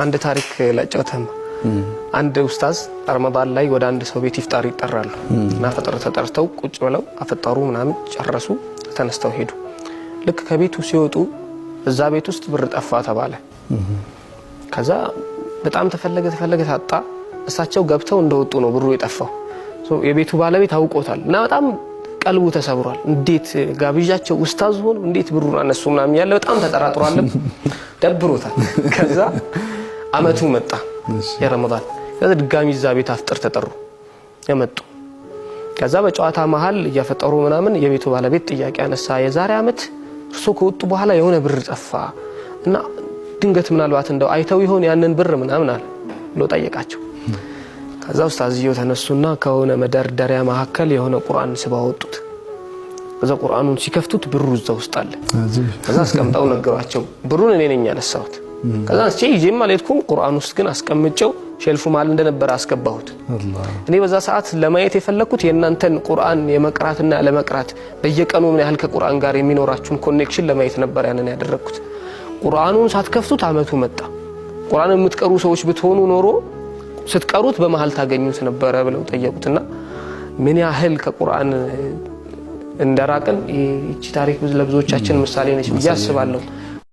አንድ ታሪክ ላጫውትህማ። አንድ ኡስታዝ ረመዳን ላይ ወደ አንድ ሰው ቤት ኢፍጣር ይጠራሉ እና ተጠርተው ቁጭ ብለው አፈጠሩ ምናምን ጨረሱ፣ ተነስተው ሄዱ። ልክ ከቤቱ ሲወጡ እዛ ቤት ውስጥ ብር ጠፋ ተባለ። ከዛ በጣም ተፈለገ ተፈለገ ታጣ። እሳቸው ገብተው እንደወጡ ነው ብሩ የጠፋው። የቤቱ ባለቤት አውቆታል እና በጣም ቀልቡ ተሰብሯል። እንዴት ጋብዣቸው ኡስታዝ ሆኑ እንዴት ብሩን አነሱ ምናምን ያለ በጣም ተጠራጥሯልም ደብሮታል። ከዛ አመቱ መጣ የረመዳን። ከዛ ድጋሚ እዛ ቤት አፍጥር ተጠሩ የመጡ። ከዛ በጨዋታ መሀል እያፈጠሩ ምናምን የቤቱ ባለቤት ጥያቄ አነሳ። የዛሬ አመት እርሶ ከወጡ በኋላ የሆነ ብር ጠፋ እና ድንገት ምናልባት እንደው አይተው ይሆን ያንን ብር ምናምን አለ ብሎ ጠየቃቸው። ከዛ ኡስታዝየው ተነሱና ከሆነ መደርደሪያ መካከል የሆነ ቁርአን ስባ ወጡት። ከዛ ቁርአኑን ሲከፍቱት ብሩ እዛ ውስጥ አለ። ከዛ አስቀምጠው ነገሯቸው። ብሩን እኔ ነኝ ያነሳሁት። ከዛ አንስቼ ይዤም አልሄድኩም። ቁርአን ውስጥ ግን አስቀምጨው ሼልፉ መሀል እንደነበረ አስገባሁት። እኔ በዛ ሰዓት ለማየት የፈለግኩት የእናንተን ቁርአን የመቅራትና ለመቅራት በየቀኑ ምን ያህል ከቁርአን ጋር የሚኖራችሁን connection ለማየት ነበር ያንን ያደረግኩት። ቁርአኑን ሳትከፍቱት አመቱ መጣ። ቁርአን የምትቀሩ ሰዎች ብትሆኑ ኖሮ ስትቀሩት በመሀል ታገኙት ነበረ ብለው ጠየቁትና ምን ያህል ከቁርአን እንደራቅን ይቺ ታሪክ ለብዙዎቻችን ምሳሌ ነች ብዬ አስባለሁ።